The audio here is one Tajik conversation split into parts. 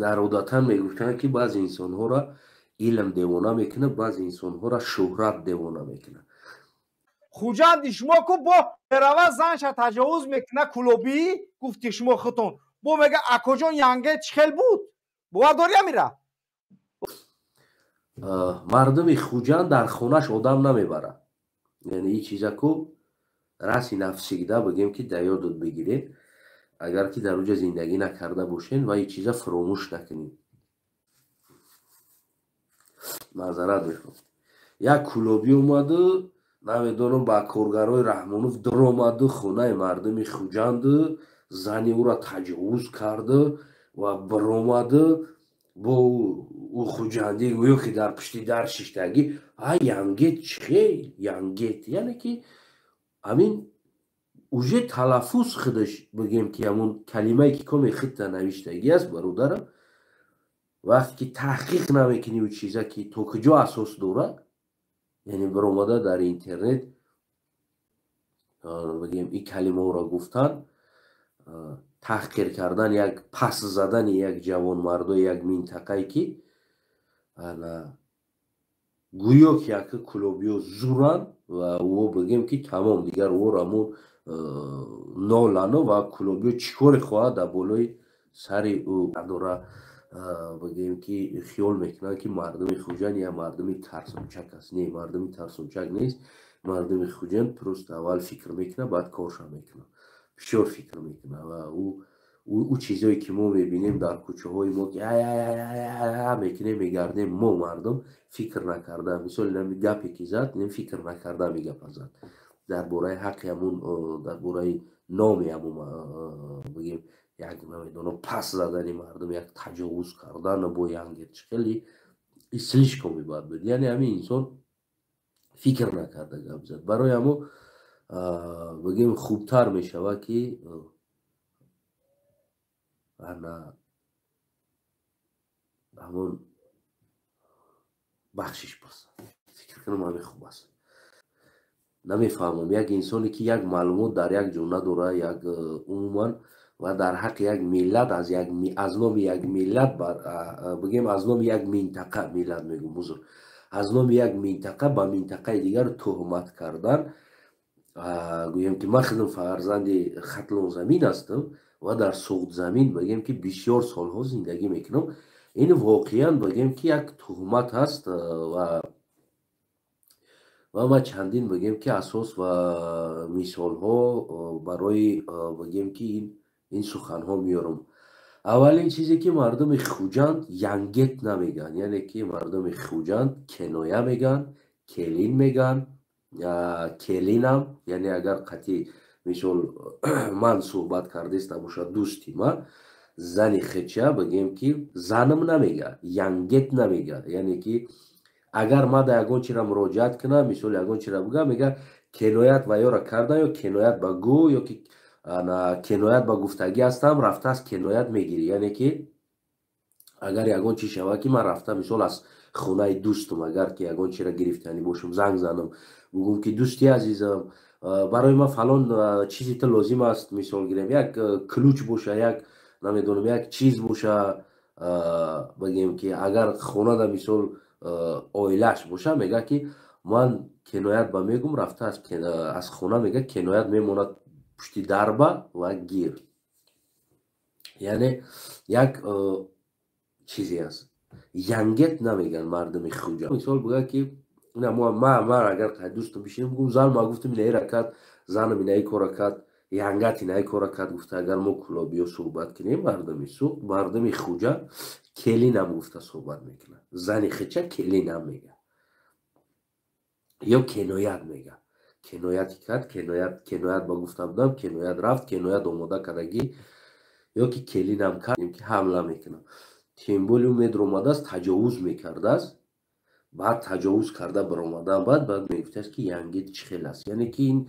Дар одатан мегуфтанд, ки баъзе инсонҳоро илм девона мекунад, баъзе инсонҳоро шӯҳрат девона мекунад. Хуҷанди шумо ку бо мерава, занша таҷовуз мекуна, кулобӣ гуфти шумо худтон бо мега: «Акоҷон, янге чӣ хел буд?» Бовар дорӣ амира? Мардуми Хуҷанд дар хонаш одам намебарад. Яъне ин чизаку раси навсигда бигем, ки дар ёдот бигиред, агар ки дар уҷа зиндагӣ накарда бошед ва ин чиза фуромӯш накунед. Маъзарат мехоҳам, як кулобӣ омаду, намедонам, ба коргарои Раҳмонов дуромаду, хонаи мардуми Хуҷанду зани ӯро таҷовуз карду ва биромаду, бо ӯ хуҷандӣ гӯё ки дар пушти дар шиштагӣ. А янгет чихел янгет? Яъне ки ҳамин уже талаффуз худаш, бигем ки ҳамун калимае ки коме худта навиштагӣ аст, бародарам, вақте ки таҳқиқ намекунӣ, ӯ чиза ки то куҷо асос дорад, яъне биромада дар интернет, бигем, ин калимаҳоро гуфтан, таҳқир кардан, як пас задани як ҷавонмардои як минтақае, ки гӯё ки яка кулобиё зуранд ва ӯ, бигем ки, тамом, дигар ӯро ҳамун нолану ва кулобиё чӣ коре хоҳад дар болои сари ӯ надора. Бигем ки хиёл мекунанд, ки мардуми Хуҷанд як мардуми тарсончак аст. Не, мардуми тарсончак нест мардуми Хуҷанд. Просто аввал фикр мекунад, баъд корша мекунад, бисёр фикр мекунад. Ва ӯ чизое ки мо мебинем дар кӯчаҳои мо, ки мекунем, мегардем, мо мардум фикр накарда, мисол, инами гапе ки зад, фикр накарда ами гапа зад дар бораи ҳаққи ҳамун, дар бораи номи ҳамун, бигем, як, намедонам, пас задани мардум, як таҷовуз кардан бо янгет хеле слишком мебояд буд. Яъне ҳамин инсон фикр накарда гап зад. Барои ҳамо, бигем, хубтар мешавад, ки ана ҳамон бахшиш пурсад. Фикр кунам, ҳамин хуб аст. Намефаҳмам, як инсоне ки як маълумот дар як ҷо надора, як умуман, ва дар ҳаққи як миллат, аз номи як миллат, бигем, аз номи як минтақа, миллат мегӯм, узр, аз номи як минтақа ба минтақаи дигар туҳмат кардан. Гӯем ки ман худам фарзанди Хатлонзамин ҳастам ва дар Суғдзамин, бигем ки, бисёр солҳо зиндагӣ мекунам. Ин воқеан, бигем ки, як туҳмат ҳаст. Ва ман чандин, бигем ки, асос ва мисолҳо барои, бигем ки, ин суханҳо меёрам. Аввалин чизе ки мардуми Хуҷанд янгет намегӯянд, яъне ки мардуми Хуҷанд кеноя мегӯянд, келин мегӯянд, келинам. Яъне агар қатъи, мисол, ман суҳбат кардаиста бошад дӯсти ман, зани хеча, бигем ки, занам намега, янгет намега. Яъне ки агар ман да ягон чиро муроҷиат кунам, мисол, ягон чиро бугам, мега: «Кеноят ва ёра кардан» ё «Кеноят ба гӯ» ё ки «Кеноят ба гуфтагӣ ҳастам, рафта аз кеноят мегирӣ». Яъне ки агар ягон чи шавад, ки ман рафта, мисол, аз хонаи дӯстам, агар ки ягон чиро гирифтанӣ бошам, занг занам, бугум ки: «Дӯсти азизам, барои ман фалон чизи ту лозим аст», мисол гирем, як ключ боша, як, намедонам, як чиз боша, бигем ки, агар хонада, мисол, оилааш боша, мега ки: «Ман кеноят ба мегум, рафта аз хона», мега, «кеноят мемонад пушти дарба ва гир». Яъне як чизе аст, янгет намеган мардуми Хуҷа. Мисол, буга ки ман агар дӯстам бишинам, бугум: «Зан ма гуфтам, инаи ракат, занам инаи кора кард, янгат инаи кора кард», гуфта, агар мо кулобиё суҳбат кунем, мардуми Суғд, мардуми Хуҷа келинам гуфта суҳбат мекунад. Зани хича келинам мега ё кеноят мега. Кенояти кард, кеноят, кеноят ба гуфта будам, кеноят рафт, кеноят омода кардагӣ ё ки келинам кард, ки ҳамла мекунам. Тем более медромадааст, таҷовуз мекардааст. Баъд таҷовуз карда баромадан, баъд мегуфтааст, ки янгит чӣ хел аст. Яъне ки ин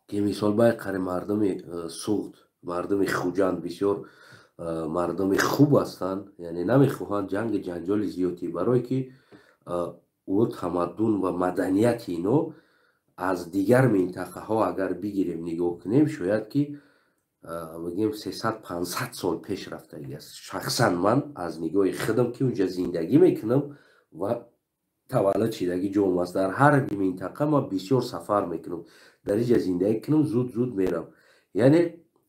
ки, мисол, байқари мардуми Суғд, мардуми Хуҷанд бисёр мардуми хуб ҳастанд, яъне намехоҳанд ҷанги ҷанҷоли зиёдӣ, барое ки ӯ тамаддун ва маданияти ино аз дигар минтақаҳо агар бигирем, нигоҳ кунем, шояд ки Бигем, 300-500 сол пеш рафтагӣ аст. Шахсан ман аз нигоҳи худам, ки унҷа зиндагӣ мекунам ва таваллуд шидагӣ ҷом аст, дар ҳар минтақа ман бисёр сафар мекунам, дар инҷа зиндагӣ кунам, зуд зуд мерам. Яъне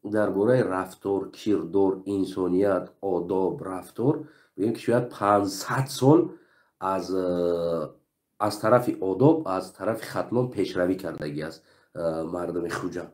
дар бораи рафтор, кирдор, инсоният, одоб, рафтор, бигем, ки шояд 500 сол аз тарафи одоб, аз тарафи Хатлон пешравӣ кардагӣ аст мардуми Хуҷанд.